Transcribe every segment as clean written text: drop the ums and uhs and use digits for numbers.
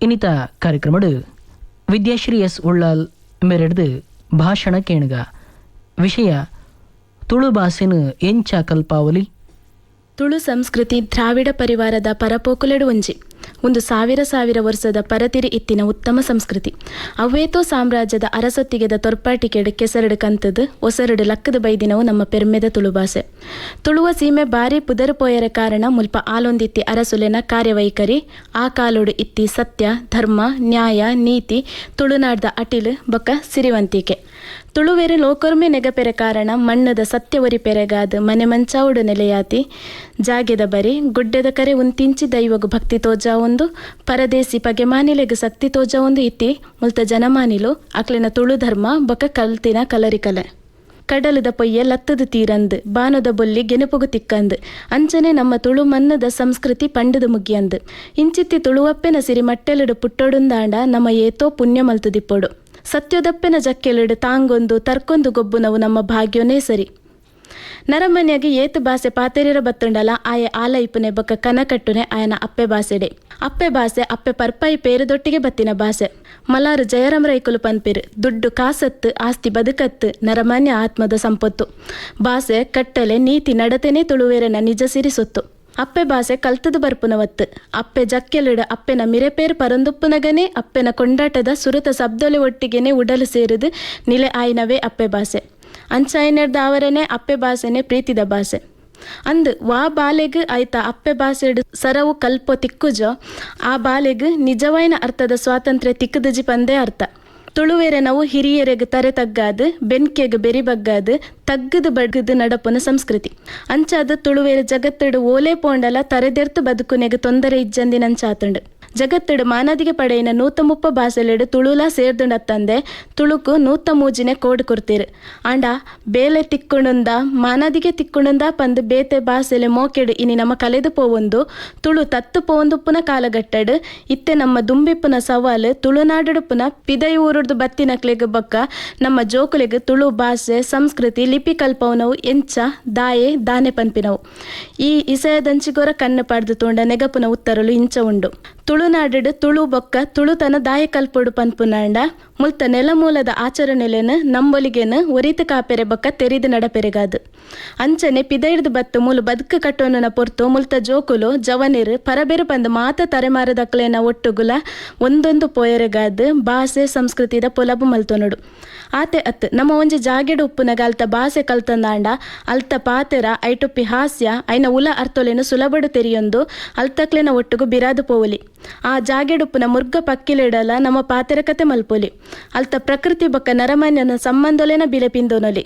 ಇನ್ನಿತ ಕಾರ್ಯಕ್ರಮಡು Vidyashree S Ullal ಮೇರೆಡ್ದು ಭಾಷಣ ಕೇಣುಗ. ವಿಷಯ ತುಳು ಭಾಷೆನು ಎಂಚ ಕಲ್ಪಾವಲಿ. ತುಳು ಸಂಸ್ಕೃತಿ ದ್ರಾವಿಡ ಪರಿವಾರದ ಪರಪೋಕುಲೆಡು ಒಂಜಿ ಒಂದು ಸಾವಿರ ಸಾವಿರ ವರ್ಷದ ಪರತಿರಿ ಇತ್ತಿನ ಉತ್ತಮ ಸಂಸ್ಕೃತಿ. ಅವ್ವೇತೋ ಸಾಮ್ರಾಜ್ಯದ ಅರಸೊತ್ತಿಗೆದ ತೊರ್ಪಾಟಿಕೆಡು ಕೆಸರಡು ಕಂತದು ಒಸರಡು ಲಕ್ಕದ ಬೈದಿನವು ನಮ್ಮ ಪೆರ್ಮೆದ ತುಳು ಭಾಷೆ. ತುಳುವ ಸೀಮೆ ಬಾರಿ ಪುದರು ಪೋಯರ ಕಾರಣ ಮುಲ್ಪ ಆಲೊಂದಿತ್ತಿ ಅರಸುಲೆನ ಕಾರ್ಯವೈಖರಿ, ಆ ಕಾಲೋಡು ಇತ್ತಿ ಸತ್ಯ ಧರ್ಮ ನ್ಯಾಯ ನೀತಿ, ತುಳುನಾಡ್ದ ಅಟಿಲು ಬೊಕ್ಕ ಸಿರಿವಂತಿಕೆ. ತುಳುವೆರು ಲೋಕೊರ್ಮೆ ನೆಗಪೆರೆ ಕಾರಣ ಮಣ್ಣದ ಸತ್ಯ ಒರಿ ಪೆರೆಗಾದ ಮನೆ ಮಂಚಾವುಡು ನೆಲೆಯಾತಿ ಜಾಗೆದ ಬರಿ ಗುಡ್ಡೆದ ಕರೆ ಉಂತಿಂಚಿ ದೈವಗು ಭಕ್ತಿ ತೋಜಾವೊಂದು ಪರದೇಸಿ ಪಗೆಮಾನಿಲೆಗ್ ಶಕ್ತಿ ತೋಜಾವೊಂದು ಇತ್ತಿ ಮುಲ್ತ ಜನಮಾನಿಲು ಅಕ್ಲೆನ ತುಳು ಧರ್ಮ ಬೊಕ ಕಲ್ತಿನ ಕಲರಿಕಲೆ. ಕಡಲದ ಪೊಯ್ಯೆ ಲತ್ತದ ತೀರಂದು ಬಾನದ ಬೊಲ್ಲಿ ಗೆನಪುಗು ತಿಕ್ಕಂದು ಅಂಚನೆ ನಮ್ಮ ತುಳು ಮನ್ನದ ಸಂಸ್ಕೃತಿ ಪಂಡದ ಮುಗಿಯಂದು ಇಂಚಿತ್ತಿ ತುಳುವಪ್ಪೆನ ಸಿರಿ ಮಟ್ಟೆಲುಡು ಪುಟ್ಟೊಡುಂದಾಂಡ ನಮ್ಮ ಏತೋ ಪುಣ್ಯ ಮಲ್ತುದಿಪ್ಪೊಡು. ಸತ್ಯದಪ್ಪೆನ ಜಕ್ಕೆಲುಡು ತಾಂಗೊಂದು ತರ್ಕೊಂದು ಗೊಬ್ಬುನವು ನಮ್ಮ ಭಾಗ್ಯೋನೇ ಸರಿ. ನರಮನ್ಯಾಗಿ ಏತು ಬಾಸೆ ಪಾತೆರಿರ ಬತ್ತುಂಡಲ ಆಯೆ ಆಲೈಪುನೆ ಬೊಕ್ಕ ಕನಕಟ್ಟುನೆ ಆಯನ ಅಪ್ಪೆ ಬಾಸೆಡೆ. ಅಪ್ಪೆ ಬಾಸೆ ಅಪ್ಪೆ ಪರ್ಪಾಯಿ ಪೇರುದೊಟ್ಟಿಗೆ ಬತ್ತಿನ ಬಾಸೆ. ಮಲಾರು ಜಯರಾಮ ರೈಕುಲು ಪನ್ಪೇರು, ದುಡ್ಡು ಕಾಸತ್ತು ಆಸ್ತಿ ಬದುಕತ್ತು ನರಮಾನ್ಯ ಆತ್ಮದ ಸಂಪತ್ತು. ಬಾಸೆ ಕಟ್ಟಲೆ ನೀತಿ ನಡತೆನೇ ತುಳುವೇರನ ನಿಜ ಸಿರಿ ಸೊತ್ತು. ಅಪ್ಪೆ ಬಾಸೆ ಕಲ್ತದು ಬರ್ಪುನವತ್ತು ಅಪ್ಪೆ ಜಕ್ಕೆಲಿಡು ಅಪ್ಪೆನ ಮಿರೆಪೇರು ಪರಂದುಪ್ಪುನಗನೇ ಅಪ್ಪೆನ ಕೊಂಡಾಟದ ಸುರತ ಶಬ್ದಲೆ ಒಟ್ಟಿಗೆನೆ ಉಡಲು ಸೇರಿದು ನಿಲೆ ಆಯ್ನವೇ ಅಪ್ಪೆ ಬಾಸೆ. ಅಂಚಾಯಿನರ್ದ ಅವರನೆ ಅಪ್ಪೆ ಬಾಸೆನೆ ಪ್ರೀತಿದ ಬಾಸೆ ಅಂದ್ ವಾ ಬಾಲೆಗ್ ಆಯ್ತ ಅಪ್ಪೆ ಬಾಸೆಡ್ ಸರವು ಕಲ್ಪೊ ತಿಕ್ಕುಜೋ ಆ ಬಾಲೆಗ್ ನಿಜವಾಯಿನ ಅರ್ಥದ ಸ್ವಾತಂತ್ರ್ಯ ತಿಕ್ಕುದುಜಿ ಪಂದೇ ಅರ್ಥ. ತುಳುವೆರೆ ನಾವು ಹಿರಿಯರೆಗ್ ತರೆ ತಗ್ಗಾದು ಬೆನ್ಕೆಗ್ ಬೆರಿ ಬಗ್ಗಾದು ತಗ್ಗದು ಬಡ್ಗದು ನಡಪುನ ಸಂಸ್ಕೃತಿ. ಅಂಚಾದ ತುಳುವೆರೆ ಜಗತ್ತಡು ಓಲೆ ಪೋಂಡಲ ತರೆದೆರ್ತು ಬದುಕುನೆಗ್ ತೊಂದರೆ ಇಜ್ಜಂದಿನಂಚಾತುಂಡು. ಜಗತ್ತಡು ಮಾನಾದಿಗೆ ಪಡೆಯಿನ 130 ಭಾಷೆಲೆಡು ತುಳುಲ ಸೇರ್ದುಂಡತ್ತಂದೆ ತುಳುಕು 103ನೇ ಕೋಡ್ ಕೊರ್ತೀರು. ಆಂಡ ಬೇಲೆ ತಿಕ್ಕುಣುಂದ ಮಾನಾದಿಗೆ ತಿಕ್ಕುಣುಂದ ಪಂದು ಬೇತೆ ಭಾಷೆಲೆ ಮೋಕೆಡು ಇನಿ ನಮ್ಮ ಕಲೆದು ಪೋವೊಂದು ತುಳು ತತ್ತು ಪೋವೊಂದುಪ್ಪುನ ಕಾಲಘಟ್ಟಡು ಇತ್ತೆ ನಮ್ಮ ದುಂಬಿಪ್ಪುನ ಸವಾಲು ತುಳುನಾಡುಡುಪ್ಪುನ ಪಿದೈ ಊರುಡ್ದು ಬತ್ತಿನಕ್ಲೆಗ್ ಬೊಕ್ಕ ನಮ್ಮ ಜೋಕುಲೆಗ್ ತುಳು ಭಾಷೆ ಸಂಸ್ಕೃತಿ ಲಿಪಿ ಕಲ್ಪವನವು ಎಂಚ ದಾಯೆ ದಾನೆ ಪನ್ಪಿನವು. ಈ ಇಸಯದಂಚಿಗೊರ ಕಣ್ಣು ಪಾಡ್ದು ತೋಂಡ ನೆಗಪುನ ಉತ್ತರಲು ಇಂಚ ಉಂಡು. ತುಳುನಾಡು ತುಳು ಬೊಕ್ಕ ತುಳುತನ ದಾಯ ಕಲ್ಪೊಡು ಪನ್ಪುನಾಂಡ ಮುಲ್ತ ನೆಲಮೂಲದ ಆಚರಣೆಲೆನ್ ನಂಬೊಲಿಗೆನ್ ಒರಿತು ಕಾಪೆರೆ ಬೊಕ್ಕ ತೆರಿದು ನಡಪೆರೆಗಾದು. ಅಂಚನೆ ಪಿದೈರ್ದು ಬತ್ತು ಮೂಲು ಬದುಕು ಕಟ್ಟೋನನ ಪೊರ್ತು ಮುಲ್ತ ಜೋಕುಲು ಜವನೆರು ಪರಬೆರು ಪಂದ್ ಮಾತ ತರೆಮಾರದಕ್ಲೆನ ಒಟ್ಟುಗುಲ ಒಂದೊಂದು ಪೋಯರೆಗಾದು ಭಾಷೆ ಸಂಸ್ಕೃತಿದ ಪೊಲಬು ಮಲ್ತೊನಡು. ಆತೆ ಅತ್ ನಮ್ಮ ಒಂಜಿ ಜಾಗೆಡು ಉಪ್ಪುನಗ ಅಲ್ತ ಭಾಷೆ ಕಲ್ತಂದಾಂಡ ಅಲ್ತ ಪಾತೆರ ಐಟುಪ್ಪಿ ಹಾಸ್ಯ ಐನ ಉಲ ಅರ್ಥೊಲೆನು ಸುಲಭಡು ತೆರಿಯೊಂದು ಅಲ್ತಕ್ಲೆನ ಒಟ್ಟುಗು ಬಿರಾದು ಪೋವಲಿ. ಆ ಜಾಗೆಡುಪ್ಪುನ ಮುರ್ಗ ಪಕ್ಕಿಲಿಡಲ ನಮ್ಮ ಪಾತೆರ ಕತೆ ಮಲ್ಪೊಲಿ. ಅಲ್ತ ಪ್ರಕೃತಿ ಬೊಕ್ಕ ನರಮಾನ್ಯನ ಸಂಬಂಧೊಲೆನ ಬಿಲೆ ಪಿಂದೊನೊಲಿ.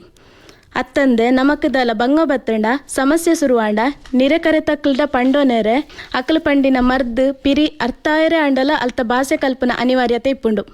ಅತ್ತಂದೆ ನಮಕದಲ ಬಂಗ ಬತ್ತಂಡ ಸಮಸ್ಯೆ ಸುರುವಾಂಡ ನಿರೆಕರೆ ತಕ್ಲ್ಡ ಪಂಡೋನೆರೆ ಅಕ್ಲು ಪಂಡಿನ ಮರ್ದ್ ಪಿರಿ ಅರ್ಥಾಯರೆ ಅಂಡಲ ಅಲ್ತ ಭಾಷೆ ಕಲ್ಪನ ಅನಿವಾರ್ಯತೆ ಇಪ್ಪುಂಡು.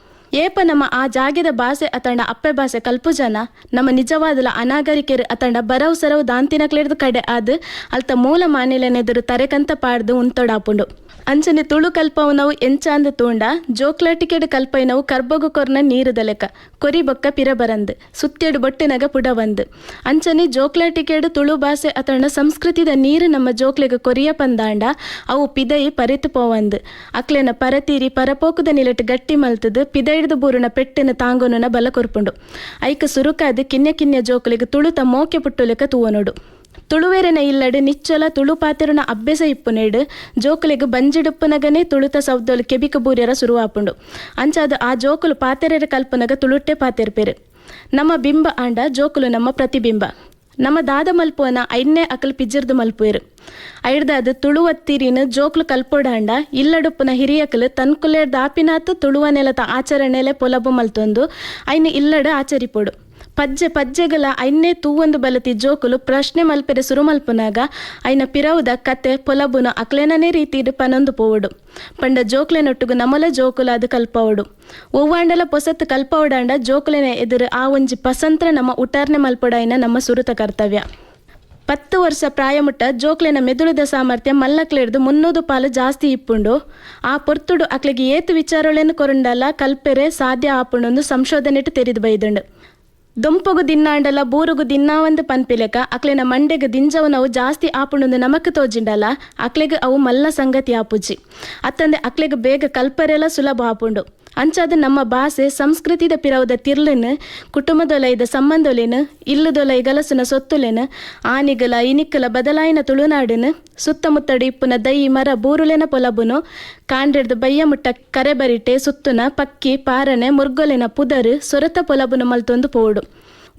ಏಪ ನಮ್ಮ ಆ ಜಾಗೆದ ಭಾಷೆ ಅತಂಡ ಅಪ್ಪೆ ಭಾಷೆ ಕಲ್ಪು ಜನ ನಮ್ಮ ನಿಜವಾದಲ ಅನಾಗರಿಕೆರು ಅತಂಡ ಬರವು ಸರವು ದಾಂತಿನಕ್ಲೆರ್ದು ಕಡೆ ಆದ್ ಅಲ್ತ ಮೂಲ ಮಾನಿಲನೆದುರು ತರೆಕಂತ ಪಾಡ್ದು ಉಂತೊಡಾಪುಂಡು. ಅಂಚನೆ ತುಳು ಕಲ್ಪವನವು ಎಂಚಾಂದ ತೂಂಡ ಜೋಕ್ಲಾಟಿಕೆಡ್ ಕಲ್ಪೈನವು ಕರ್ಬೊಗು ಕೊರ್ನ ನೀರುದ ಲೆಕ್ಕ ಕೊರಿ ಬೊಕ್ಕ ಪಿರ ಬರಂದು ಸುತ್ತೆಡು ಬೊಟ್ಟಿನಗ ಪುಡವಂದು. ಅಂಚನೆ ಜೋಕ್ಲಾಟಿಕೆಡ್ ತುಳು ಭಾಷೆ ಅತಂಡ ಸಂಸ್ಕೃತಿದ ನೀರು ನಮ್ಮ ಜೋಕ್ಲೆಗ್ ಕೊರಿಯ ಪಂದಾಂಡ ಅವು ಪಿದಯಿ ಪರಿತು ಪೋವಂದು. ಅಕ್ಲೆನ ಪರತೀರಿ ಪರಪೋಕುದ ನಿಲೆಟ್ ಗಟ್ಟಿ ಮಲ್ತದು ಪಿದೈಡ್ದು ಬೂರುನ ಪೆಟ್ಟಿನ ತಾಂಗೊನುನ ಬಲ ಕೊರ್ಪುಂಡು. ಐಕ ಸುರುಕಾದ ಕಿನ್ಯ ಕಿನ್ಯ ಜೋಕುಲೆಗ್ ತುಳುತ ಮೋಕೆ ಪುಟ್ಟುಲೆಕ ತೂವನೋಡು. ತುಳುವೆರೆನ ಇಲ್ಲಡು ನಿಚ್ಚೊಲ ತುಳು ಪಾತೆರುನ ಅಭ್ಯಾಸ ಇಪ್ಪುನೇಡು ಜೋಕುಲೆಗ್ ಬಂಜಿಡುಪ್ಪುನಗನೇ ತುಳುತ ಸೌದೊಲು ಕೆಬಿಕ ಬೂರ್ಯರ ಸುರುವಾಪುಂಡು. ಅಂಚಾದ ಆ ಜೋಕುಲು ಪಾತೆರೆರ ಕಲ್ಪನಗ ತುಳುಟ್ಟೆ ಪಾತೆರ್ಪೆರು. ನಮ್ಮ ಬಿಂಬ ಆಂಡ ಜೋಕುಲು ನಮ್ಮ ಪ್ರತಿಬಿಂಬ. ನಮ್ಮ ದಾದ ಮಲ್ಪುವನ ಐನ್ನೇ ಅಕಲ್ ಪಿಜ್ಜರ್ದು ಮಲ್ಪುವೆರು. ಐಡ್ದಾದ ತುಳುವತ್ತಿರಿನ ಜೋಕ್ಲು ಕಲ್ಪೊಡಾಂಡ ಇಲ್ಲಡುಪ್ಪುನ ಹಿರಿಯಕಲು ತನ್ಕುಲೆರ್ದ್ ಆಪಿನಾತ್ ತುಳುವ ನೆಲತ ಆಚರಣೆಲೆ ಪೊಲಬು ಮಲ್ತೊಂದು ಐನ್ ಇಲ್ಲಡು ಆಚರಿಪೊಡು. ಪಜ್ಜೆ ಪಜ್ಜೆಗಲ ಐನ್ನೇ ತೂವೊಂದು ಬಲತಿ ಜೋಕುಲು ಪ್ರಶ್ನೆ ಮಲ್ಪೆರೆ ಸುರು ಮಲ್ಪುನಾಗ ಐನ ಪಿರವುದ ಕತೆ ಪೊಲಬುನ ಅಕ್ಲೆನನೇ ರೀತಿಡ್ ಪನೊಂದು ಪೋವೊಡು. ಪಂಡ ಜೋಕ್ಲೆನೊಟ್ಟುಗು ನಮಲ ಜೋಕುಲಾದ್ ಕಲ್ಪವೊಡು. ಒವ್ವಾಂಡಲ ಪೊಸತ್ ಕಲ್ಪವೊಡಾಂಡ ಜೋಕುಲೆನ ಎದುರು ಆ ಒಂಜಿ ಪಸಂತ್ರ ನಮ್ಮ ಉಟಾರ್ನೆ ಮಲ್ಪೊಡಾಯಿನ ನಮ್ಮ ಸುರುತ ಕರ್ತವ್ಯ. 10 ವರ್ಷ ಪ್ರಾಯಮುಟ್ಟ ಜೋಕ್ಲೆನ ಮೆದುಳುದ ಸಾಮರ್ಥ್ಯ ಮಲ್ಲಕ್ಲೆರ್ದು 300 ಪಾಲು ಜಾಸ್ತಿ ಇಪ್ಪುಂಡು. ಆ ಪೊರ್ತುಡು ಅಕ್ಲೆಗ್ ಏತ್ ವಿಚಾರೊಲೆನ್ ಕೊರುಂಡಲ ಕಲ್ಪೆರೆ ಸಾಧ್ಯ ಆಪುಂಡು ಸಂಶೋಧನೆಟ್ ತೆರಿದು ಬೈದುಂಡು. ದೊಂಪಗು ದಿನ್ನಾಂಡಲ ಬೂರುಗು ದಿನ್ನಾವಂದು ಪನ್ಪಿಲೆಕ ಅಕ್ಲೆನ ಮಂಡೆಗ್ ದಿಂಜವನವು ಜಾಸ್ತಿ ಆಪುಂಡುಂದು ನಮಕ್ ತೋಜಿಂಡಲ ಅಕ್ಲೆಗ್ ಅವು ಮಲ್ಲ ಸಂಗತಿ ಆಪುಜಿ. ಅತ್ತಂದೆ ಅಕ್ಲೆಗ್ ಬೇಗ ಕಲ್ಪರೆಲ ಸುಲಭ ಆಪುಂಡು. ಅಂಚಾದ್ ನಮ್ಮ ಭಾಷೆ ಸಂಸ್ಕೃತಿದ ಪಿರವುದ ತಿರ್ಲುನು, ಕುಟುಂಬದೊಲೈದ ಸಂಬಂಧೊಲೆನ್, ಇಲ್ಲುದೊಲೈ ಗಲಸುನ ಸೊತ್ತುಲೆನ್, ಆನಿಗಲ ಇನಿಕ್ಕಲ ಬದಲಾಯಿನ ತುಳುನಾಡುನು, ಸುತ್ತಮುತ್ತಡು ಇಪ್ಪುನ ದೈ ಮರ ಬೂರುಲೆನ ಪೊಲಬುನು, ಕಾಂಡೆಡ್ದ್ ಬಯ್ಯ ಮುಟ್ಟ ಕರೆಬರಿಟೆ ಸುತ್ತುನ ಪಕ್ಕಿ ಪಾರನೆ ಮುರ್ಗೊಲೆನ ಪುದರ್ ಸೊರತ ಪೊಲಬುನು ಮಲ್ತೊಂದು ಪೋವೊಡು.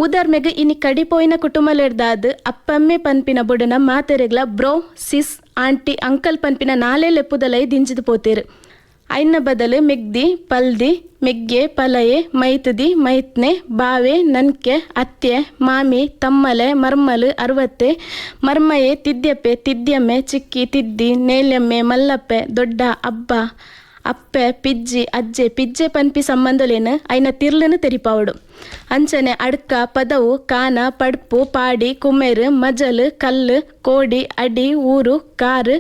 ಉದಾರ್ಮೆಗ್ ಇನಿ ಕಡಿಪೋಯಿನ ಕುಟುಂಬಲೆಡ್ದಾದ್ ಅಪ್ಪಮ್ಮೆ ಪನ್ಪಿನ ಬುಡನ ಮಾತೆರೆಗ್ಲ bro, ಸಿಸ್, aunty, uncle ಪನ್ಪಿನ ನಾಲೆ ಲೆಪ್ಪುದಲೈ ದಿಂಜಿದ್ ಪೋತೆರ್. ಐನ ಬದಲು ಮೆಗ್ದಿ, ಪಲ್ದಿ, ಮೆಗ್ಗೆ, ಪಲಯೆ, ಮೈತುದಿ, ಮೈತ್ನೆ, ಬಾವೆ, ನನ್ಕೆ, ಅತ್ಯೆ, ಮಾಮಿ, ತಮ್ಮಲೆ, ಮರ್ಮಲು, ಅರವತ್ತೆ, ಮರ್ಮಯೆ, ತಿದ್ಯಪ್ಪೆ, ತಿದ್ಯಮ್ಮೆ, ಚಿಕ್ಕಿ, ತಿದ್ದಿ, ನೇಲ್ಯಮ್ಮೆ, ಮಲ್ಲಪ್ಪೆ, ದೊಡ್ಡ, ಅಬ್ಬ, ಅಪ್ಪೆ, ಪಿಜ್ಜಿ, ಅಜ್ಜೆ, ಪಿಜ್ಜೆ ಪನ್ಪಿ ಸಂಬಂಧೊಲೆನ್ ಐನ ತಿರ್ಲುನು ತೆರಿಪಾವೊಡು. ಅಂಚನೆ ಅಡ್ಕ, ಪದವು, ಕಾನ, ಪಡ್ಪು, ಪಾಡಿ, ಕುಮೆರ್, ಮಜಲು, ಕಲ್ಲು, ಕೋಡಿ, ಅಡಿ, ಊರು, ಕಾರು,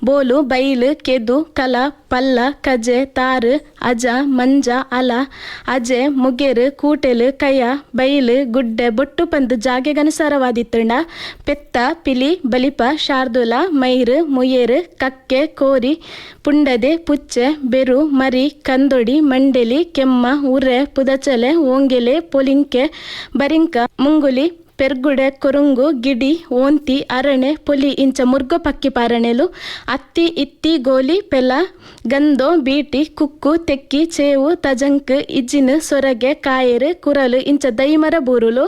ಬೋಲು, ಬೈಲು, ಕೆದು, ಕಲ, ಪಲ್ಲ, ಕಜೆ, ತಾರು, ಅಜ, ಮಂಜ, ಅಲ, ಅಜೆ, ಮುಗೆರು, ಕೂಟೆಲು, ಕಯ, ಬೈಲು, ಗುಡ್ಡೆ, ಬೊಟ್ಟು ಪಂದ್ ಜಾಗೆಗನುಸಾರವಾದಿತ್ತುಂಡ ಪೆತ್ತ, ಪಿಲಿ, ಬಲಿಪ, ಶಾರ್ದೂಲ, ಮೈರು, ಮುಯೇರು, ಕಕ್ಕೆ, ಕೋರಿ, ಪುಂಡದೆ, ಪುಚ್ಚೆ, ಬೆರು, ಮರಿ, ಕಂದೊಡಿ, ಮಂಡೆಲಿ, ಕೆಮ್ಮ, ಉರೆ, ಪುದಚಲೆ, ಓಂಗೆಲೆ, ಪೊಲಿಂಕೆ, ಬರಿಂಕ, ಮುಂಗುಲಿ, ಪೆರ್ಗುಡೆ, ಕೊರುಂಗು, ಗಿಡಿ, ಓಂತಿ, ಅರಣೆ, ಪೊಲಿ ಇಂಚ ಮುರ್ಗೊ ಪಕ್ಕಿ ಪಾರಣೆಲು, ಅತ್ತಿ, ಇತ್ತಿ, ಗೋಲಿ, ಪೆಲ, ಗಂದೊ, ಬೀಟಿ, ಕುಕ್ಕು, ತೆಕ್ಕಿ, ಚೇವು, ತಜಂಕ್, ಇಜ್ಜಿನ್, ಸೊರಗೆ, ಕಾಯೆರು, ಕುರಲು ಇಂಚ ದೈಮರ ಬೂರುಲು,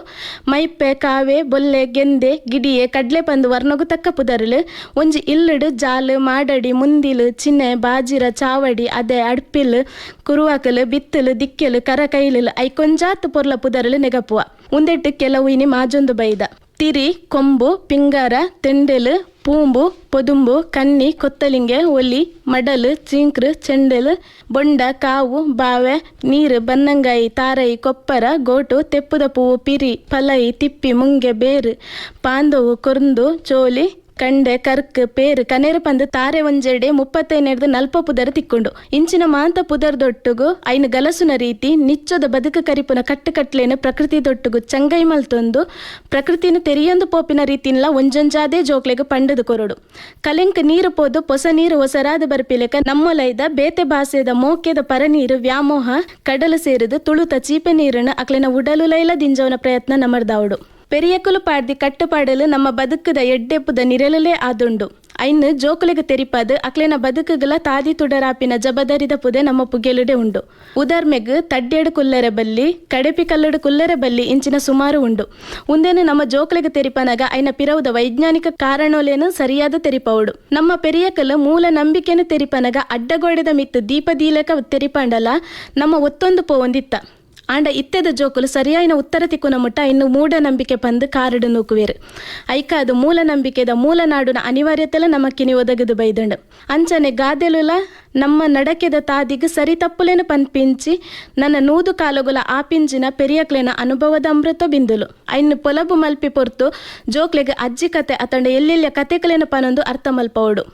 ಮೈಪೆ, ಕಾವೆ, ಬೊಲ್ಲೆ, ಗೆಂದೆ, ಗಿಡಿಯೆ, ಕಡ್ಲೆ ಪಂದು ವರ್ಣಗು ತಕ್ಕ ಪುದರುಲು, ಒಂಜಿ ಇಲ್ಲುಡು ಜಾಲು, ಮಾಡಡಿ, ಮುಂದಿಲು, ಚಿನೆ, ಬಾಜಿರ, ಚಾವಡಿ, ಅದೆ, ಅಡ್ಪಿಲ್, ಕುರುವಾಕಲು, ಬಿತ್ತಲು, ದಿಕ್ಕೆಲು, ಕರ ಕೈಲು ಐಕೊಂಜಾತ್ ಪೊರ್ಲ ಪುದರುಲು ನೆಗಪುವ. ಉಂದೆಟ್ಟು ಕೆಲವು ಇನಿ ಮಾಜೊಂದು ಬೈದ. ತಿರಿ, ಕೊಂಬು, ಪಿಂಗಾರ, ತೆಂಡೆಲು, ಪೂಂಬು, ಪೊದುಂಬು, ಕನ್ನಿ, ಕೊತ್ತಲಿಂಗೆ, ಒಲಿ, ಮಡಲು, ಚೀಂಕ್ರು, ಚೆಂಡೆಲು, ಬೊಂಡ, ಕಾವು, ಬಾವೆ, ನೀರು, ಬನ್ನಂಗಾಯಿ, ತಾರೈ, ಕೊಪ್ಪರ, ಗೋಟು, ತೆಪ್ಪುದ ಪೂವು, ಪಿರಿ, ಪಲೈ, ತಿಪ್ಪಿ, ಮುಂಗೆ, ಬೇರು, ಪಾಂದವು, ಕೊರ್ಂದು, ಚೋಲಿ, ಕಂಡೆ, ಕರ್ಕ್, ಪೇರು, ಕನೇರು ಪಂದು ತಾರೆ ಒಂಜೆಡೆ 35 40 ಪುದರ್ ತಿಕ್ಕೊಂಡು. ಇಂಚಿನ ಮಾಂತ ಪುದರ್ ದೊಟ್ಟುಗು ಐನ ಗಲಸುನ ರೀತಿ ನಿಚ್ಚದ ಬದುಕು ಕರಿಪುನ ಕಟ್ಟುಕಟ್ಲೇನು ಪ್ರಕೃತಿ ದೊಟ್ಟುಗು ಚಂಗೈ ಮಲ್ತೊಂದು ಪ್ರಕೃತಿನ ತೆರಿಯೊಂದು ಪೋಪಿನ ರೀತಿನ್ಲ ಒಂಜೊಂಜಾದೇ ಜೋಕ್ಲೆಗ್ ಪಂಡದು ಕೊರಡು. ಕಲೆಂಕ್ ನೀರು ಪೋದು ಪೊಸ ನೀರು ಒಸರಾದ ಬರ್ಪಿಲೆಕ ನಮ್ಮೊಲೈದ ಬೇತೆ ಭಾಷೆದ ಮೋಕೆದ ಪರನೀರು ವ್ಯಾಮೋಹ ಕಡಲು ಸೇರಿದು ತುಳುತ ಚೀಪೆ ನೀರನ್ನು ಅಕ್ಲೆನ ಉಡಲುಲೈಲ ದಿಂಜವನ ಪ್ರಯತ್ನ ನಮರ್ದಾವಡು. ಪೆರಿಯಕುಲು ಪಾಡ್ದಿ ಕಟ್ಟುಪಾಡಲು ನಮ್ಮ ಬದುಕುದ ಎಡ್ಡೆಪ್ಪುದ ನಿರಲಲೇ ಆದುಂಡು. ಐನ್ ಜೋಕುಲೆಗ್ ತೆರಿಪಾದು ಅಕ್ಲೆನ ಬದುಕುಗಳ ತಾದಿ ತುಡರಾಪಿನ ಜಬದಾರಿದ ಪುದೆ ನಮ್ಮ ಪುಗೆಲುಡೆ ಉಂಡು. ಉದಾರ್ಮೆಗ್ ತಡ್ಡೆಡು ಕುಲ್ಲರೆ ಬಲ್ಲಿ, ಕಡೆಪಿ ಕಲ್ಲಡು ಕುಲ್ಲರೆ ಬಲ್ಲಿ ಇಂಚಿನ ಸುಮಾರು ಉಂಡು. ಉಂದೇನು ನಮ್ಮ ಜೋಕುಲೆಗ್ ತೆರಿಪನಗ ಐನ ಪಿರವುದ ವೈಜ್ಞಾನಿಕ ಕಾರಣೋಲೇನು ಸರಿಯಾದ ತೆರಿಪವುಡು. ನಮ್ಮ ಪೆರಿಯಕಲು ಮೂಲ ನಂಬಿಕೆನು ತೆರಿಪನಗ ಅಡ್ಡಗೋಡೆದ ಮಿತ್ತು ದೀಪದೀಲಕ ತೆರಿಪಾಂಡಲ ನಮ್ಮ ಒತ್ತೊಂದು ಪೋವೊಂದಿತ್ತ. ಆಂಡ ಇತ್ತೆದ ಜೋಕುಲು ಸರಿಯಾಯಿನ ಉತ್ತರ ತಿಕ್ಕುನ ಮುಟ್ಟ ಇನ್ನು ಮೂಢನಂಬಿಕೆ ಪಂದು ಕಾರಡು ನೂಕುವೇರು. ಐಕ ಅದು ಮೂಲ ನಂಬಿಕೆದ ಮೂಲ ನಾಡುನ ಅನಿವಾರ್ಯತೆಲ ನಮಕ್ಕಿನಿ ಒದಗದು ಬೈದಂಡು. ಅಂಚನೆ ಗಾದೆಲುಲ ನಮ್ಮ ನಡಕೆದ ತಾದಿಗ್ ಸರಿ ತಪ್ಪುಲೇನು ಪನ್ಪಿಂಚಿ ನನ್ನ ನೂದು ಕಾಲುಗುಲ ಆಪಿಂಜಿನ ಪೆರಿಯಕ್ಲೆನ ಅನುಭವದ ಅಮೃತ ಬಿಂದುಲು. ಐನ್ ಪೊಲಬು ಮಲ್ಪಿ ಪೊರ್ತು ಜೋಕ್ಲೆಗ್ ಅಜ್ಜಿ ಕತೆ ಅತಂಡ ಎಲ್ಲೆಲ್ಲ ಕತೆಕಲೇನು ಪನೊಂದು ಅರ್ಥ ಮಲ್ಪವಡು.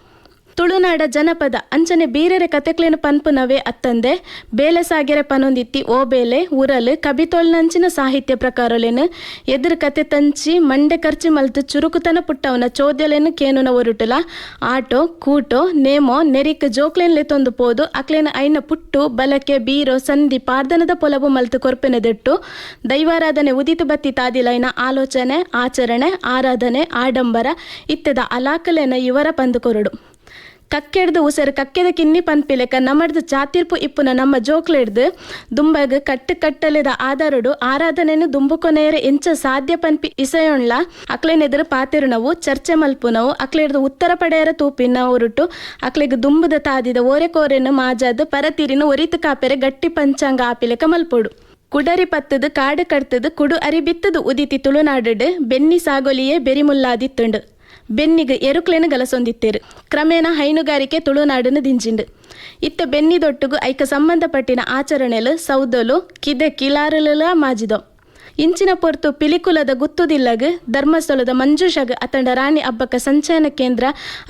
ತುಳುನಾಡ ಜನಪದ ಅಂಚನೆ ಬೀರೆರೆ ಕತೆಕ್ಲೇನು ಪನ್ಪುನವೇ ಅತ್ತಂದೆ ಬೇಲೆ ಸಾಗೆರೆ ಪನೊಂದಿತ್ತಿ ಓ ಬೇಲೆ ಉರಲು ಕಬಿತೋಲ್ನಂಚಿನ ಸಾಹಿತ್ಯ ಪ್ರಕಾರಲೇನು ಎದುರು ಕತೆ ತಂಚಿ ಮಂಡೆ ಖರ್ಚು ಮಲ್ತು ಚುರುಕುತನ ಪುಟ್ಟವನ ಚೋದ್ಯಲೇನು ಕೇನುನ ಒರುಟುಲ ಆಟೋ ಕೂಟೋ ನೇಮೋ ನೆರಿಕ್ ಜೋಕ್ಲೇನ್ ಲೆತ್ತೊಂದು ಪೋದು ಅಕ್ಲೇನ ಐನ ಪುಟ್ಟು ಬಲಕೆ ಬೀರೋ ಸಂಧಿ ಪಾರ್ದನದ ಪೊಲಬು ಮಲ್ತು ಕೊರ್ಪೆನೆದೆಟ್ಟು ದೈವಾರಾಧನೆ ಉದಿತು ಬತ್ತಿ ತಾದಿಲೈನ ಆಲೋಚನೆ ಆಚರಣೆ ಆರಾಧನೆ ಆಡಂಬರ ಇತ್ತೆದ ಅಲಾಕಲೇನ ಇವರ ಪಂದು ಕೊರಡು. ಕಕ್ಕೆಡ್ದು ಉಸರು ಕಕ್ಕೆದ ಕಿನ್ನಿ ಪನ್ಪಿಲೆಕ ನಮಡ್ದು ಚಾತಿರ್ಪು ಇಪ್ಪುನ ನಮ್ಮ ಜೋಕ್ಲೆಡ್ದು ದುಂಬಗ್ ಕಟ್ಟು ಕಟ್ಟಲೆದ ಆಧಾರಡು ಆರಾಧನೆನು ದುಂಬುಕೊನೆಯರೆ ಎಂಚ ಸಾಧ್ಯ ಪನ್ಪಿ ಇಸಯೊಣ್ಲ ಅಕ್ಲೆನೆದುರು ಪಾತೆರುನವು ಚರ್ಚೆ ಮಲ್ಪುನವು ಅಕ್ಲೆಡ್ದು ಉತ್ತರ ಪಡೆಯರ ತೂಪಿನ ಒರುಟು ಅಕ್ಲೆಗ್ ದುಂಬುದ ತಾದಿದ ಓರೆ ಕೋರೆನು ಮಾಜಾದ್ ಪರತಿರಿನ ಒರಿತು ಕಾಪೆರೆ ಗಟ್ಟಿ ಪಂಚಾಂಗ ಆಪಿಲೆಕ ಮಲ್ಪೊಡು. ಕುಡರಿ ಪತ್ತದು ಕಾಡು ಕಡ್ತದು ಕುಡು ಅರಿ ಬಿತ್ತದು ಉದಿತಿ ತುಳುನಾಡು ಬೆನ್ನಿ ಸಾಗೊಲಿಯೇ ಬೆರಿಮುಲ್ಲಾದಿತ್ತುಂಡು. ಬೆನ್ನಿಗ್ ಎರುಕ್ಲೆನು ಗಲಸೊಂದಿತ್ತೇರು. ಕ್ರಮೇಣ ಹೈನುಗಾರಿಕೆ ತುಳುನಾಡನ್ನು ದಿಂಜಿಂಡು. ಇತ್ತ ಬೆನ್ನಿದೊಟ್ಟುಗು ಐಕ ಸಂಬಂಧಪಟ್ಟಿನ ಆಚರಣೆಲು ಸೌದಲು ಕಿದೆ ಕಿಲಾರುಲ ಮಾಜಿದೊ. ಇಂಚಿನ ಪೊರ್ತು ಪಿಲಿಕುಲದ ಗುತ್ತುದಿಲ್ಲಗ್, ಧರ್ಮಸ್ಥಳದ ಮಂಜೂಷಗ್ ಅತಂಡ ರಾಣಿ ಅಬ್ಬಕ್ಕ ಸಂಚಯನ ಕೇಂದ್ರ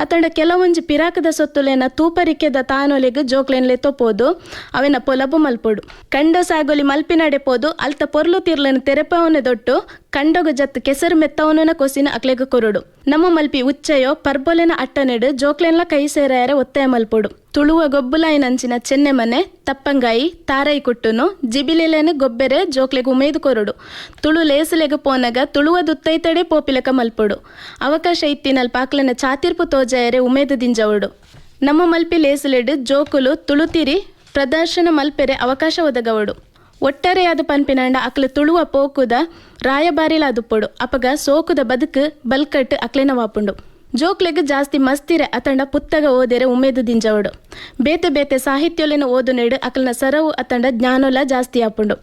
ಅತಂಡ ಕೆಲವೊಂಜಿ ಪಿರಾಕದ ಸೊತ್ತುಲೆನ ತೂಪರಿಕೆದ ತಾನೊಲೆಗ್ ಜೋಕ್ಲೆನ್ ಲೆತೊಪೋದು ಅವೆನ ಪೊಲಬು ಮಲ್ಪೊಡು. ಕಂಡ ಸಾಗೊಲಿ ಮಲ್ಪಿನಡೆ ಪೋದು ಅಲ್ತ ಪೊರ್ಲು ತಿರ್ಲನ್ ತೆರೆಪವನೆ ದೊಟ್ಟು ಕಂಡೊಗು ಜತ್ತು ಕೆಸರು ಮೆತ್ತವನ ಕೊಸಿನ ಅಕ್ಲೆಗ್ ಕೊರೊಡು. ನಮ್ಮ ಮಲ್ಪಿ ಉಚ್ಚಯೋ ಪರ್ಬೊಲೆನ ಅಟ್ಟನೆಡು ಜೋಕ್ಲೆನ್ಲ ಕೈ ಸೇರಾಯರೆ ಒತ್ತಾಯ ಮಲ್ಪೊಡು. ತುಳುವ ಗೊಬ್ಬುಲಾಯಿನಂಚಿನ ಚೆನ್ನೆಮನೆ, ತಪ್ಪಂಗಾಯಿ, ತಾರೈ ಕುಟ್ಟುನು, ಜಿಬಿಲೆಲೆನ್ ಗೊಬ್ಬೆರೆ ಜೋಕ್ಲೆಗ್ ಉಮೇದು ಕೊರೊಡು. ತುಳು ಲೇಸುಲೆಗ್ ಪೋನಗ ತುಳುವ ದುತ್ತೈತಡೆ ಪೋಪಿಲೆಕ ಮಲ್ಪೊಡು. ಅವಕಾಶ ಇತ್ತಿನಲ್ಪ ಅಕ್ಲೆನ ಚಾತಿರ್ಪು ತೋಜಾಯರೆ ಉಮೇದು ದಿಂಜವೊಡು. ನಮ್ಮ ಮಲ್ಪಿ ಲೇಸುಲೆಡ್ ಜೋಕುಲು ತುಳುತಿರಿ ಪ್ರದರ್ಶನ ಮಲ್ಪೆರೆ ಅವಕಾಶ ಒದಗವೊಡು. ಒಟ್ಟಾರೆಯಾದ ಪನ್ಪಿನಾಂಡ ಅಕ್ಲೆ ತುಳುವ ಪೋಕುದ ರಾಯಬಾರಿಲಾದುಪ್ಪೊಡು. ಅಪಗ ಸೋಕುದ ಬದುಕು ಬಲ್ಕಟ್ಟು ಅಕ್ಲೆನ ವಾಪುಂಡು. ಜೋಕ್ಲೆಗ್ ಜಾಸ್ತಿ ಮಸ್ತಿರೆ ಅತಂಡ ಪುತ್ತಗ ಓದೆರೆ ಉಮೇದು ದಿಂಜವೊಡು. ಬೇತೆ ಬೇತೆ ಸಾಹಿತ್ಯೊಲೆನ ಓದುನೆಡು ಅಕ್ಲೆನ ಸರವು ಅತಂಡ ಜ್ಞಾನೊಲ ಜಾಸ್ತಿ ಆಪುಂಡು.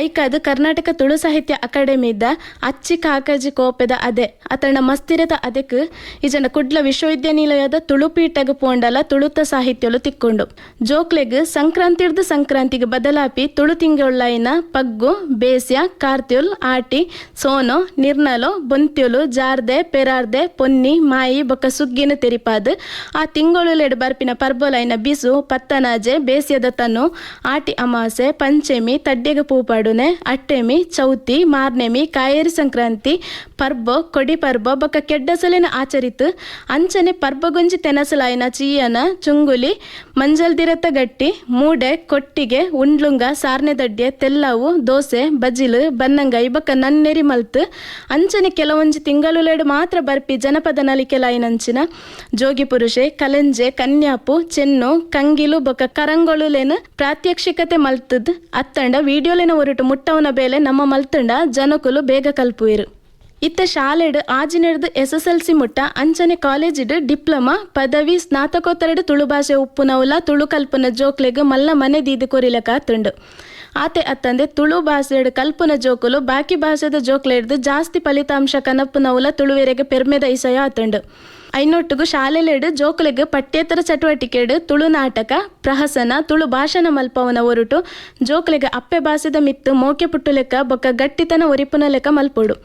ಐಕಾದ್ ಕರ್ನಾಟಕ ತುಳು ಸಾಹಿತ್ಯ ಅಕಾಡೆಮಿದ ಅಚ್ಚಿ ಕಾಕಜಿ ಕೋಪೆದ ಅದೆ ಅತಂಡ ಮಸ್ತಿರೆದ ಅದೆಕ್ ಇಜನ ಕುಡ್ಲ ವಿಶ್ವವಿದ್ಯಾನಿಲಯದ ತುಳುಪೀಠಗ್ ಪೋಂಡಲ ತುಳುತ ಸಾಹಿತ್ಯೊಲು ತಿಕ್ಕೊಂಡು. ಜೋಕ್ಲೆಗ್ ಸಂಕ್ರಾಂತಿರ್ದು ಸಂಕ್ರಾಂತಿಗ್ ಬದಲಾಪಿ ತುಳು ತಿಂಗೊಳ್ಳಾಯಿನ ಪಗ್ಗು, ಬೇಸ್ಯ, ಕಾರ್ತ್ಯುಲ್, ಆಟಿ, ಸೋನೋ, ನಿರ್ನಲೋ, ಬೊಂತ್ಯುಲು, ಜಾರ್ದೆ, ಪೆರಾರ್ದೆ, ಪೊನ್ನಿ, ಮಾಯಿ ಬೊಕ್ಕ ಸುಗ್ಗಿನ ತೆರಿಪಾದ್ ಆ ತಿಂಗೊಳುಲೆಡ್ ಬರ್ಪಿನ ಪರ್ಬೊಲಾಯಿನ ಬಿಸು, ಪತ್ತನಾಜೆ, ಬೇಸ್ಯದ ತನು, ಆಟಿ ಅಮಾಸೆ, ಪಂಚೆಮಿ, ತಡ್ಯಗ ಪೂಪಾಡುನೆ, ಅಟ್ಟೆಮಿ, ಚೌತಿ, ಮಾರ್ನೆಮಿ, ಕಾಯೇರಿ ಸಂಕ್ರಾಂತಿ ಪರ್ಬೊ, ಕೊಡಿ ಪರ್ಬೊ ಬೊಕ್ಕ ಕೆಡ್ಡಸಲೆನ ಆಚರಿತು ಅಂಚನೆ ಪರ್ಬಗೊಂಜಿ ತೆನಸಲಾಯಿನ ಚೀಯನ, ಚುಂಗುಲಿ, ಮಂಜಲ್ದಿರತ ಗಟ್ಟಿ, ಮೂಡೆ, ಕೊಟ್ಟಿಗೆ, ಉಂಡ್ಲುಂಗ, ಸಾರ್ನೆದಡ್ಡೆ, ತೆಲ್ಲಾವು, ದೋಸೆ, ಬಜಿಲು, ಬನ್ನಂಗಾಯಿ ಬೊಕ್ಕ ನನ್ನೆರಿ ಮಲ್ತು ಅಂಚನೆ ಕೆಲವೊಂಜಿ ತಿಂಗಳುಲೆಡ್ ಮಾತ್ರ ಬರ್ಪಿ ಜನಪದ ನಲಿಕೆಲಾಯಿನಂಚಿನ ಜೋಗಿ ಪುರುಷೆ, ಕಲೆಂಜೆ, ಕನ್ಯಾಪು, ಚೆನ್ನು, ಕಂಗಿಲು ಬೊಕ್ಕ ಕರಂಗೊಳುಲೆನ ಪ್ರಾತ್ಯಕ್ಷಿಕತೆ ಮಲ್ತದ್ ಅತ್ತಂಡ ವಿಡಿಯೋಲೆನ ಒರಟು ಮುಟ್ಟವನ ಬೇಲೆ ನಮ್ಮ ಮಲ್ತಂಡ ಜನಕುಲು ಬೇಗ ಕಲ್ಪುವೆರು. ಇತ್ತ ಶಾಲೆಡ್ ಆಜಿನೆಡ್ದು SSLC ಮುಟ್ಟ ಅಂಚನೆ ಕಾಲೇಜಿಡ್ ಡಿಪ್ಲೊಮಾ, ಪದವಿ, ಸ್ನಾತಕೋತ್ತರಡ್ ತುಳು ಭಾಷೆ ಉಪ್ಪುನವುಲ ತುಳು ಕಲ್ಪುನ ಜೋಕ್ಲೆಗ್ ಮಲ್ಲ ಮನೆ ದೀದ್ ಕೊರಿಲೆಕ ಆತುಂಡು. ಆತೆ ಅತ್ತಂದೆ ತುಳು ಭಾಷೆಡ್ ಕಲ್ಪುನ ಜೋಕುಲು ಬಾಕಿ ಭಾಷೆದ ಜೋಕ್ಲೆಡ್ದು ಜಾಸ್ತಿ ಫಲಿತಾಂಶ ಕನಪುನವುಲ ತುಳುವೆರೆಗ್ ಪೆರ್ಮೆದ ಇಸಯ ಆತುಂಡು. ಐನೊಟ್ಟುಗು ಶಾಲೆಲೆಡ್ ಜೋಕುಲೆಗ್ ಪಠ್ಯೇತರ ಚಟುವಟಿಕೆಡ್ ತುಳು ನಾಟಕ, ಪ್ರಹಸನ, ತುಳು ಭಾಷಣ ಮಲ್ಪವನ ಒರುಟು ಜೋಕುಲೆಗ್ ಅಪ್ಪೆ ಭಾಷೆದ ಮಿತ್ತು ಮೋಕೆ ಪುಟ್ಟುಲೆಕ್ಕ ಬೊಕ್ಕ ಗಟ್ಟಿತನ ಒರಿಪುನ ಲೆಕ್ಕ ಮಲ್ಪೊಡು.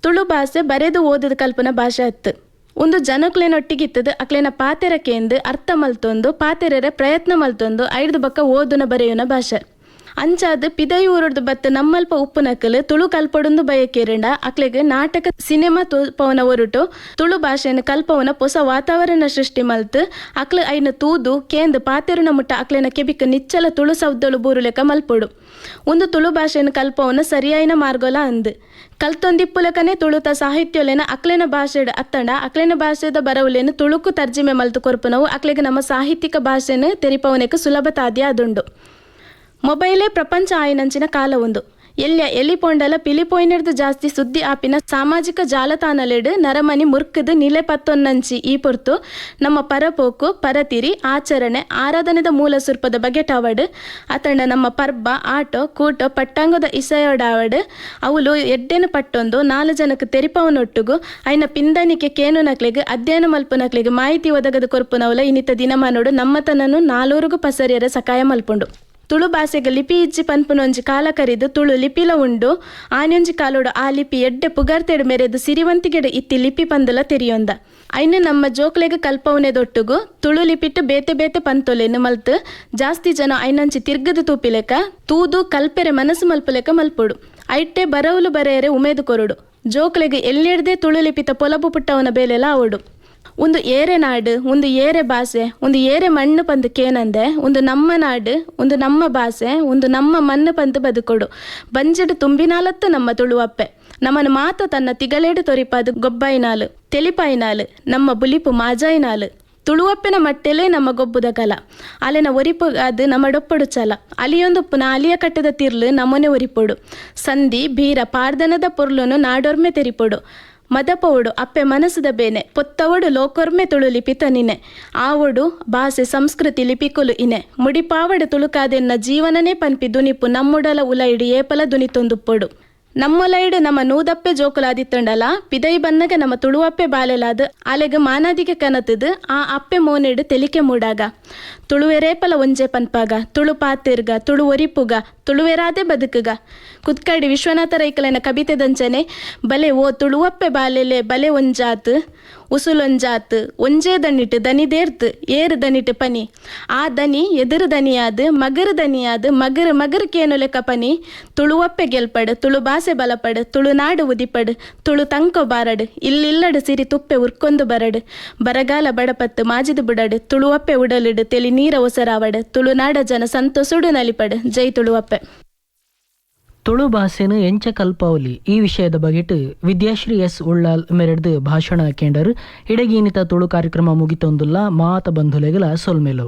ತುಳು ಭಾಷೆ ಬರೆದು ಓದುದು ಕಲ್ಪುನ ಭಾಷೆ ಅತ್ತು. ಒಂದು ಜನಕ್ಲೆನೊಟ್ಟಿಗಿತ್ತದು ಅಕ್ಲೆನ ಪಾತೆರಕೇಂದು ಅರ್ಥ ಮಲ್ತೊಂದು ಪಾತೆರೆರೆ ಪ್ರಯತ್ನ ಮಲ್ತೊಂದು ಐಡ್ದು ಬೊಕ್ಕ ಓದುನ ಬರೆಯುನ ಭಾಷೆ. ಅಂಚಾದ್ ಪಿದೈ ಊರುಡ್ದು ಬತ್ತು ನಮ್ಮಲ್ಪ ಉಪ್ಪುನಕಲು ತುಳು ಕಲ್ಪೊಡುಂದು ಬಯಕೇರಿಂಡ ಅಕ್ಲೆಗ್ ನಾಟಕ, ಸಿನಿಮಾ ತೋಪವನ ಒರುಟು ತುಳು ಭಾಷೆನ್ ಕಲ್ಪವನ ಪೊಸ ವಾತಾವರಣ ಸೃಷ್ಟಿ ಮಲ್ತು ಅಕ್ಲು ಐನ ತೂದು ಕೇಂದು ಪಾತೆರುನ ಮುಟ್ಟ ಅಕ್ಲೆನ ಕೆಬಿಕ್ ನಿಚ್ಚಲ ತುಳು ಶಬ್ದಲು ಬೂರುಲೆಕ ಮಲ್ಪೊಡು. ಒಂದು ತುಳು ಭಾಷೆನ್ ಕಲ್ಪವನ ಸರಿಯಾಯಿನ ಮಾರ್ಗೊಲ ಅಂದ್. ಕಲ್ತೊಂದಿಪ್ಪುಲಕನೆ ತುಳುತ ಸಾಹಿತ್ಯೊಲೆನ ಅಕ್ಲೆನ ಭಾಷೆಡ್ ಅತ್ತಂಡ ಅಕ್ಲೆನ ಭಾಷೆದ ಬರವುಲೆನ್ ತುಳುಕು ತರ್ಜಿಮೆ ಮಲ್ತು ಕೊರ್ಪುನವು ಅಕ್ಲೆಗ್ ನಮ್ಮ ಸಾಹಿತ್ಯಿಕ ಭಾಷೆನ್ ತೆರಿಪವನೆಕ್ ಸುಲಭ ತಾದ್ಯ ಆದುಂಡು. ಮೊಬೈಲೇ ಪ್ರಪಂಚ ಆಯಿನಂಚಿನ ಕಾಲ ಉಂದು. ಎಲ್ಯ ಎಲಿ ಪೋಂಡಲ ಪಿಲಿ ಪೋಯಿನೆಡ್ದು ಜಾಸ್ತಿ ಸುದ್ದಿ ಆಪಿನ ಸಾಮಾಜಿಕ ಜಾಲತಾಣಲೆಡ್ ನರಮನಿ ಮುರ್ಕುದು ನಿಲೆ ಪತ್ತೊನ್ನಂಚಿ ಈ ಪೊರ್ತು ನಮ್ಮ ಪರಪೋಕು, ಪರತಿರಿ, ಆಚರಣೆ, ಆರಾಧನೆದ ಮೂಲ ಸುರ್ಪದ ಬಗೆಟಾವಡ್ ಅತಂಡ ನಮ್ಮ ಪರ್ಬ, ಆಟೋ, ಕೂಟೋ, ಪಟ್ಟಾಂಗದ ಇಸಯೋಡಾವಡ್ ಅವುಲು ಎಡ್ಡೆನ ಪಟ್ಟೊಂದು ನಾಲು ಜನಕ್ಕೆ ತೆರಿಪವನೊಟ್ಟುಗು ಐನ ಪಿಂದನಿಕೆ ಕೇನುನಕ್ಲೆಗ್ ಅಧ್ಯಯನ ಮಲ್ಪುನಕ್ಲೆಗ್ ಮಾಹಿತಿ ಒದಗದ ಕೊರ್ಪುನವುಲ ಇನ್ನಿತ ದಿನಮಾನೋಡು ನಮ್ಮತನನು ನಾಲೂರುಗು ಪಸರಿಯರ ಸಕಾಯ ಮಲ್ಪುಂಡು. ತುಳು ಭಾಷೆಗೆ ಲಿಪಿ ಇಜ್ಜಿ ಪನ್ಪುನೊಂಜಿ ಕಾಲ ಕರಿದು ತುಳು ಲಿಪಿಲ ಉಂಡು. ಆನೊಂಜಿ ಕಾಲೋಡು ಆ ಲಿಪಿ ಎಡ್ಡೆ ಪುಗರ್ತೆಡ್ ಮೆರೆದು ಸಿರಿವಂತಿಗೆಡ್ ಇತ್ತಿ ಲಿಪಿ ಪಂದಲ ತೆರಿಯೊಂದ. ಐನ ನಮ್ಮ ಜೋಕ್ಲೆಗ್ ಕಲ್ಪವನೆ ದೊಟ್ಟುಗು ತುಳು ಲಿಪಿಟ್ಟು ಬೇತೆ ಬೇತೆ ಪಂತೊಲೆನ್ ಮಲ್ತು ಜಾಸ್ತಿ ಜನ ಐನಂಚಿ ತಿರ್ಗದು ತೂಪಿಲೆಕ ತೂದು ಕಲ್ಪೆರೆ ಮನಸ್ಸು ಮಲ್ಪುಲೆಕ ಮಲ್ಪೊಡು. ಐಟ್ಟೆ ಬರವುಲು ಬರೆಯರೆ ಉಮೇದು ಕೊರೊಡು. ಜೋಕ್ಲೆಗ್ ಎಲ್ಲೆಡ್ದೇ ತುಳು ಲಿಪಿತ ಪೊಲಬು ಪುಟ್ಟವನ ಬೇಲೆಲ ಆವೊಡು. ಒಂದು ಏರೆ ನಾಡು, ಒಂದು ಏರೆ ಭಾಷೆ, ಒಂದು ಏರೆ ಮಣ್ಣು ಪಂದು ಕೇನಂದೆ ಒಂದು ನಮ್ಮ ನಾಡು, ಒಂದು ನಮ್ಮ ಭಾಷೆ, ಒಂದು ನಮ್ಮ ಮಣ್ಣು ಪಂದು ಬದುಕೊಡು. ಬಂಜೆಡು ತುಂಬಿನಾಲತ್ತು ನಮ್ಮ ತುಳುವಪ್ಪೆ ನಮ್ಮನ್ನು ಮಾತ ತನ್ನ ತಿಗಲೇಡು ತೊರಿಪಾದು ಗೊಬ್ಬಾಯಿನಾಲು, ತೆಲಿಪಾಯಿನಾಲು, ನಮ್ಮ ಬುಲಿಪು ಮಾಜಾಯಿನಾಲು. ತುಳುವಪ್ಪೆನ ಮಟ್ಟೆಲೇ ನಮ್ಮ ಗೊಬ್ಬುದ ಕಲ ಅಲೆನ ಒರಿಪು ಅದು ನಮ್ಮ ಡೊಪ್ಪಡು ಛಲ. ಅಲಿಯೊಂದುಪ್ಪುನ ಅಲಿಯ ಕಟ್ಟದ ತಿರ್ಲು ನಮ್ಮನೆ ಒರಿಪೊಡು. ಸಂಧಿ ಬೀರ ಪಾರ್ದನದ ಪೊರ್ಲುನು ನಾಡೊರ್ಮೆ ತೆರಿಪೊಡು. ಮದಪವೊಡು ಅಪ್ಪೆ ಮನಸ್ಸುದ ಬೇನೆ ಪೊತ್ತವೊಡು ಲೋಕೊರ್ಮೆ ತುಳು ಲಿಪಿ ತನಿನೆ. ಆವೊಡು ಭಾಷೆ ಸಂಸ್ಕೃತಿ ಲಿಪಿಕುಲು ಇನೆ ಮುಡಿಪಾವಡು ತುಳುಕಾದೆನ್ನ ಜೀವನನೇ ಪನ್ಪಿ ದುನಿಪು ನಮ್ಮುಡಲ ಉಲೈಡು ಏಪಲ ದುನಿತೊಂದುಪ್ಪೊಡು. ನಮ್ಮೊಲೈಡು ನಮ್ಮ ನೂದಪ್ಪೆ ಜೋಕುಲಾದಿತ್ತಂಡಲ ಪಿದೈ ಬನ್ನಗ ನಮ್ಮ ತುಳುವಪ್ಪೆ ಬಾಲೆಲಾದ್ ಅಲೆಗ್ ಮಾನಾದಿಗೆ ಕನತದು ಆ ಅಪ್ಪೆ ಮೋನೆಡು ತೆಲಿಕೆ ಮೂಡಾಗ. ತುಳುವೆರೇಪಲ ಒಂಜೆ ಪನ್ಪಾಗ, ತುಳು ಪಾತೆರ್ಗ, ತುಳು ಒರಿಪುಗ, ತುಳುವೆರಾದೆ ಬದುಕುಗ. ಕುತ್ಕಾಡಿ ವಿಶ್ವನಾಥ ರೈಕಲನ ಕಬಿತೆದಂಚನೆ ಬಲೆ ಓ ತುಳುವಪ್ಪೆ ಬಾಲೆಲೆ ಬಲೆ ಒಂಜಾತ್ ಉಸುಲೊಂಜಾತ್ ಒಂಜೇ ದನಿಟ್ ದನಿದೇರ್ತ್ ಏರು ದನಿಟ್ ಪನಿ, ಆ ದನಿ ಎದುರು ದನಿಯಾದ್ ಮಗರು ದನಿಯಾದ್ ಮಗರು ಮಗರು ಕೇನುಲೆಕ ಪನಿ. ತುಳುವಪ್ಪೆ ಗೆಲ್ಪಡ್, ತುಳು ಬಾಸೆ ಬಲಪಡ್, ತುಳುನಾಡು ಉದಿಪಡ್, ತುಳು ತಂಕೊ ಬಾರಡ್, ಇಲ್ಲಿಲ್ಲಡ್ ಸಿರಿ ತುಪ್ಪೆ ಉರ್ಕೊಂದು ಬರಡ್, ಬರಗಾಲ ಬಡಪತ್ತು ಮಾಜಿದು ಬುಡಡ್, ತುಳುವಪ್ಪೆ ಉಡಲಿಡ್ ತೆಲಿ ನೀರ ಒಸರಾವಡ್, ತುಳುನಾಡ ಜನ ಸಂತೊಸುಡು ನಲಿಪಡ್. ಜೈ ತುಳುವಪ್ಪೆ. ತುಳು ಭಾಷೆನು ಎಂಚ ಕಲ್ಪಾವಲಿ ಈ ವಿಷಯದ ಬಗೆಟ್ ವಿದ್ಯಾಶ್ರೀ ಎಸ್ ಉಳ್ಳಾಲ್ ಮೆರೆಡ್ದು ಭಾಷಣ ಕೇಂಡರು. ಇಡಗೀನಿತ ತುಳು ಕಾರ್ಯಕ್ರಮ ಮುಗಿತೊಂದುಲ್ಲ. ಮಾತ ಬಂಧುಲೆಗಲ ಸೊಲ್ಮೆಲು.